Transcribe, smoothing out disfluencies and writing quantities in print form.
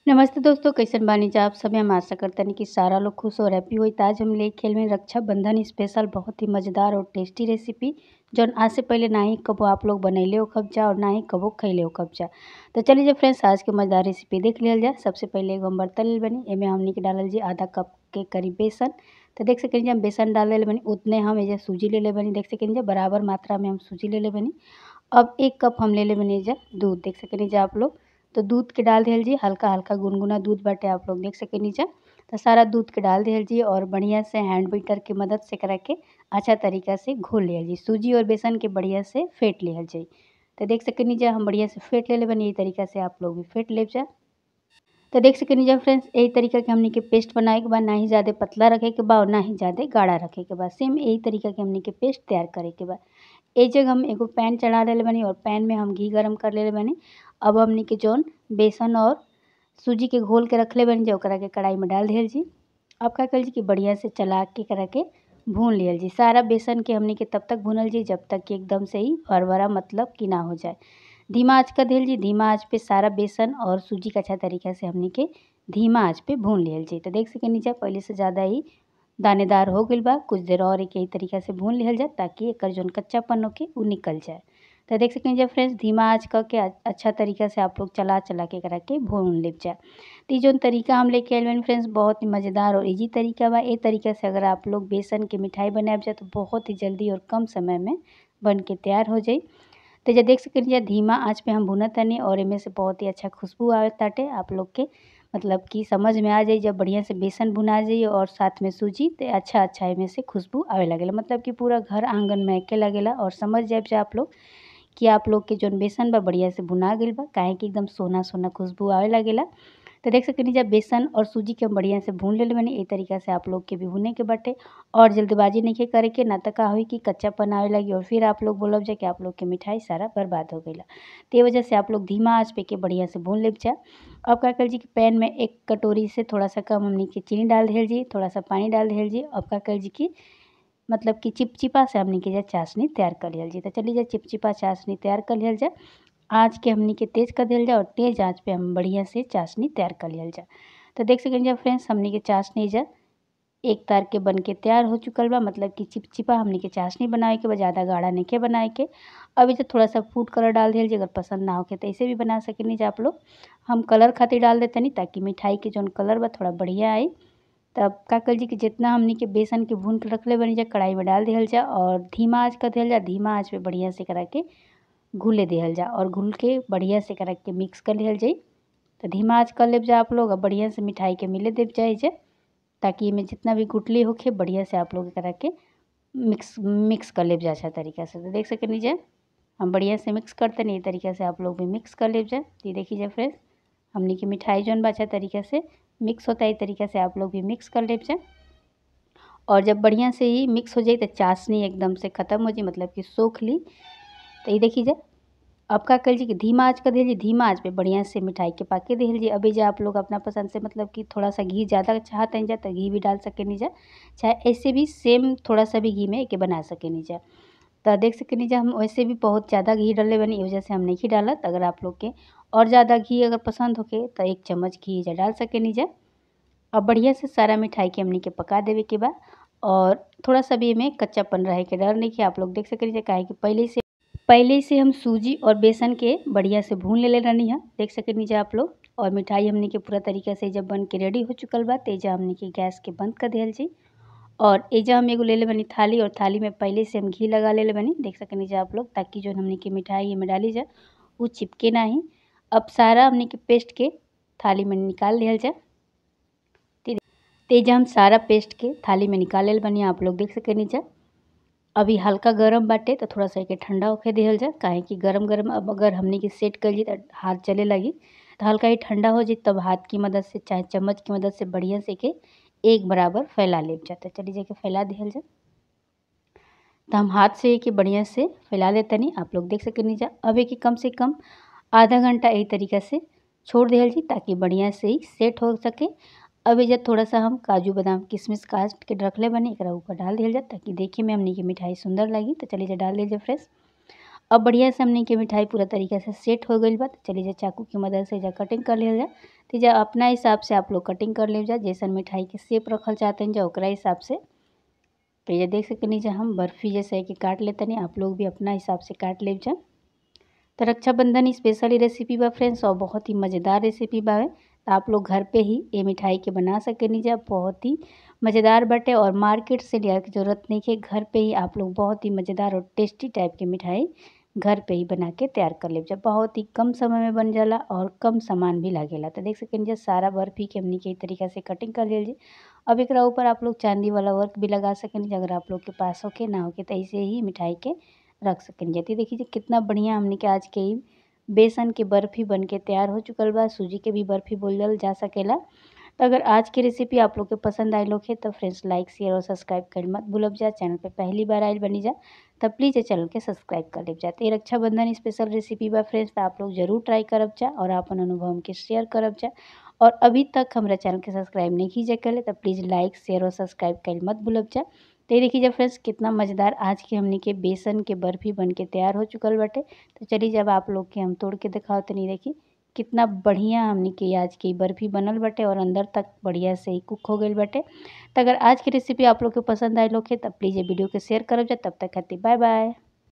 नमस्ते दोस्तों, कैसन बानी जा आप सब। हम आशा करतनी कि सारा लोग खुश और हैप्पी होई। आज हम ले खेल में रक्षाबंधन स्पेशल बहुत ही मज़ेदार और टेस्टी रेसिपी जौन आज से पहले ना ही कबो आप लोग बनैले हो कब्जा और ना ही कबो खैले हो कब्जा। तो चलिए जब फ्रेंड्स आज के मज़ेदार रेसिपी देख लिया जाए। सबसे पहले एगो हम बर्तन ले बनी, एमें हमनी के डालल जी आधा कप के करीब बेसन। तो देख सकें हम बेसन डाल ले बनी, उतने हम एजा सूजी ले ले बनी। देख सकें बराबर मात्रा में हम सूजी ले ले बनी। अब 1 कप हम ले ले बनी एजा दूध। देख सकें जा आप लोग, तो दूध के डाल दिहल जी। हल्का हल्का गुनगुना दूध बाटे, आप लोग देख सकेनी जा। तो सारा दूध के डाल दिहल जी और बढ़िया से हैंड बीटर के मदद से करा के अच्छा तरीका से घोल लिहल जी। सूजी और बेसन के बढ़िया से फेंट लिहल जी। तो देख सकेनी जा हम बढ़िया से फेंट ले बनी। यही तरीका से आप लोग भी फेंट ले जा। तो देख सकेनी जा फ्रेंड्स, यही तरीका के हमनी के पेस्ट बनाए के बाद ना ही ज़्यादा पतला रखे के बा और ना ही ज़्यादा गाढ़ा रखे के बा। सेम यही तरीका के हमनी के पेस्ट तैयार करे के बा। एक जगह हम एगो पैन चढ़ा ले बनी और पैन में हम घी गरम कर ले बनी। अब हमनी के जौन बेसन और सूजी के घोल के रखले बनी जा ओकरा के कढ़ाई में डाल दिहल जी। अब का कर जी कि बढ़िया से चला के करा के भून लिहल जी। सारा बेसन के हमनी के तब तक भूनल जी जब तक कि एकदम से ही भरभरा मतलब कि ना हो जाए। धीमा आँच कर दिहल जी। धीमा आँच पे सारा बेसन और सूजी का अच्छा तरीका से हमनी के धीमा आँच पे भून लिहल जी। तो देख सकेनी जा पहले से ज़्यादा ही दानेदार हो गइल बा। कुछ देर और एक यही तरीका से भून लिहल जाए ताकि एकर जौन कच्चापन होके उ निकल जाए। तो देख सकें जब फ्रेंड्स धीमा आँच करके अच्छा तरीका से आप लोग चला चला के करा के भून ले जाए। तो जौन तरीका हम लेके आए फ्रेंड्स बहुत ही मज़ेदार और ईजी तरीका बा। ये तरीका से अगर आप लोग बेसन के मिठाई बनाए जाए तो बहुत ही जल्दी और कम समय में बन के तैयार हो जाए। तो जब देख सकें जा धीमा आँच पे हम भुनत तनी और एमे से बहुत ही अच्छा खुशबू आवत ताटे। आप लोग के मतलब कि समझ में आ जाए जब बढ़िया से बेसन भुना जाइए और साथ में सूजी तो अच्छा अच्छा एमे से खुशबू आवे लगेला, मतलब कि पूरा घर आंगन महके लगेला। और समझ जाए जा आप लोग कि आप लोग के जौन बेसन बा बढ़िया से भुना गइल बा, काहे कि एकदम सोना सोना खुशबू आवे लगेला। तो देख सकेनी जब बेसन और सूजी के हम बढ़िया से भून ले बनी। एही तरीका से आप लोग के भी भुने के बाटे और जल्दबाजी नहीं करे के, ना तो का होई कि कच्चापन आवे लगी और फिर आप लोग बोलब जा कि आप लोग के मिठाई सारा बर्बाद हो गइला। तो ये वजह से आप लोग धीमा आँच पे के बढ़िया से भून ले जा। अब का कर जी कि पैन में 1 कटोरी से थोड़ा सा कम हमनी के चीनी डाल दिहल जी, थोड़ा सा पानी डाल दिहल जी। अब का कर जी कि मतलब कि चिपचिपा से हमनी के जा चाशनी तैयार कर लिहल जी। तो चलिए जा चिपचिपा चाशनी तैयार कर लिहल जा। आँच के हमनी के तेज़ कर दिहल जा और तेज़ आँच पे हम बढ़िया से चाशनी तैयार कर लिहल जा। तो देख सकें जा फ्रेंड्स हमनी के चाशनी जा एक तार के बन के तैयार हो चुकल बा, मतलब कि चिपचिपा हमनी के चाशनी बनाए के बा, ज़्यादा गाढ़ा नहीं के बनाए के। अब इसे थोड़ा सा फूड कलर डाल दिहल जी, अगर पसंद ना होके तो ऐसे भी बना सकेनी जा आप लोग। हम कलर खातिर डाल देते नहीं ताकि मिठाई के जौन कलर बा थोड़ा बढ़िया आए। तब का कर जी कि जितना हमनी के बेसन के भून के रखले बनी जा कढ़ाई में डाल दिहल जा और धीमा आँच कर दिहल जा। धीमा आँच पे बढ़िया से करा के घुले दिहल जा और घुल के बढ़िया से करा के मिक्स कर लिहल जाई। तो धीमा आँच कर ले जा आप लोग और बढ़िया से मिठाई के मिले दे जाए जा, ताकि इमें जितना भी गुठली होके बढ़िया से आप लोग करा के मिक्स मिक्स कर ले जा अच्छा तरीका से। तो देख सकेनी जा हम बढ़िया से मिक्स करते नहीं, तरीका से आप लोग भी मिक्स कर ले जा। तो ये देखिए जा फ्रेंड्स हमनी की मिठाई जौन बा अच्छा तरीका से मिक्स होता है, इस तरीका से आप लोग भी मिक्स कर ले जा। और जब बढ़िया से ही मिक्स हो जाए तो चाशनी एकदम से ख़त्म हो जाए, मतलब कि सोख ली। तो ये देखिए जा अब का कर जी कि धीमा आँच कर दिहल जी। धीमा आँच पे बढ़िया से मिठाई के पाके दिहल जी। अभी जा आप लोग अपना पसंद से मतलब कि थोड़ा सा घी ज़्यादा चाहते हैं जा तो घी भी डाल सकेनी जा, चाहे ऐसे भी सेम थोड़ा सा भी घी में एके बना सकेनी जा। तो देख सकेनी जा हम वैसे भी बहुत ज़्यादा घी डाले बनी, वजह से हम नहीं डालत। अगर आप लोग के और ज़्यादा घी अगर पसंद होके तो 1 चम्मच घी जा डाल सकेनी जा। अब बढ़िया से सारा मिठाई के हमनी के पका देवे के बा और थोड़ा सा भी एमें कच्चापन रहे के डर नहीं कि आप लोग देख सकेनी जा, काहे कि पहले से हम सूजी और बेसन के बढ़िया से भून ले रहनी है। देख सकेनी जा आप लोग। और मिठाई हमनी के पूरा तरीका से जब बन के रेडी हो चुकल बा तेजा हमनी के गैस के बंद कर दिहल जी। और एजा हम एगो ले ले बनी थाली और थाली में पहले से हम घी लगा ले ले बनी। देख सकेनी जा आप लोग, ताकि जो हमनी के मिठाई में डाली जा वो चिपके नहीं। अब सारा हमनी के पेस्ट के थाली में निकाल लिहल जा। तेजा हम सारा पेस्ट के थाली में निकाल लेल बनी, आप लोग देख सकेनी जा। अभी हल्का गरम बाटे तो थोड़ा सा एके ठंडा होके दिहल जा, काहे कि गरम गरम अब अगर हमनी के सेट कर जी तो हाथ चले लगी। तो हल्का ही ठंडा हो जाए तब हाथ की मदद से चाहे चम्मच की मदद से बढ़िया से के एक बराबर फैला ले जाता। चलिए जाके फैला दिहल जा। तो हम हाथ से एके बढ़िया से फैला देते नहीं, आप लोग देख सकेनी जा। अब एके कम से कम आधा घंटा यही तरीका से छोड़ दिहल जी ताकि बढ़िया से ही सेट हो सके। अब एजा थोड़ा सा हम काजू बादाम किशमिश काट के रखले बनी, एकरा ऊपर डाल दिहल जा ताकि देखे में हमनी के मिठाई सुंदर लगी। तो चलिए जा डाल दीजिए फ्रेश। अब बढ़िया से हमनी के मिठाई पूरा तरीका से सेट हो गई बा। तो चलिए जा चाकू की मदद से जा कटिंग कर लिया जा। तो जा अपना हिसाब से आप लोग कटिंग कर ले जा, जैसन मिठाई के शेप रखल चाहते हैं जा ओकरा हिसाब से। तो ये देख सकनी जा हम बर्फ़ी जैसे कि काट लेते नहीं, आप लोग भी अपना हिसाब से काट ले जा। तो रक्षाबंधन स्पेशल रेसिपी बा फ्रेंड्स और बहुत ही मज़ेदार रेसिपी बा। तो आप लोग घर पे ही ये मिठाई के बना सकेनी जा, बहुत ही मज़ेदार बटे और मार्केट से लिया की ज़रूरत नहीं है। घर पे ही आप लोग बहुत ही मज़ेदार और टेस्टी टाइप के मिठाई घर पे ही बना के तैयार कर ले जा। बहुत ही कम समय में बन जाला और कम सामान भी लागेला। तो देख सकेनी जा सारा बर्फ़ी के हमनी के ई तरीका से कटिंग कर लेल जी। अब एकरा ऊपर आप लोग चांदी वाला वर्क भी लगा सकेनी, अगर आप लोग के पास होके ना होके तो ऐसे ही मिठाई के रख सकेनी। तो देखिए कितना बढ़िया हमनी के आज के ही बेसन के बर्फ़ी बन के तैयार हो चुकल बा। सूजी के भी बर्फ़ी बोलल जा सकेला। तो अगर आज की रेसिपी आप लोग के पसंद आयल होखे तो फ्रेंड्स लाइक शेयर और सब्सक्राइब कर मत भूलब जा। चैनल पे पहली बार आयल बनी जा तब प्लीज़ चैनल के सब्सक्राइब कर ले जा। तो ये रक्षाबंधन स्पेशल रेसिपी बा फ्रेंड्स, तो आप लोग जरूर ट्राई करब जा और अपन अनुभव हमके शेयर करब जा। और अभी तक हमारा चैनल के सब्सक्राइब नहीं कीजिए कर ले तो प्लीज़ लाइक शेयर और सब्सक्राइब कर मत भूलब जा। तो ये देखिए फ्रेंड्स कितना मज़ेदार आज के हमनी के बेसन के बर्फ़ी बन के तैयार हो चुकल बाटे। तो चलिए जब आप लोग के हम तोड़ के दिखाओ तो नहीं, देखी कितना बढ़िया हमनी के आज की बर्फ़ी बनल बाटे और अंदर तक बढ़िया से ही कुक हो गई बाटे। तो अगर आज की रेसिपी आप लोग के पसंद आयल होखे तब प्लीज़ ये वीडियो के शेयर करब जा। तब तक खातिर बाय बाय।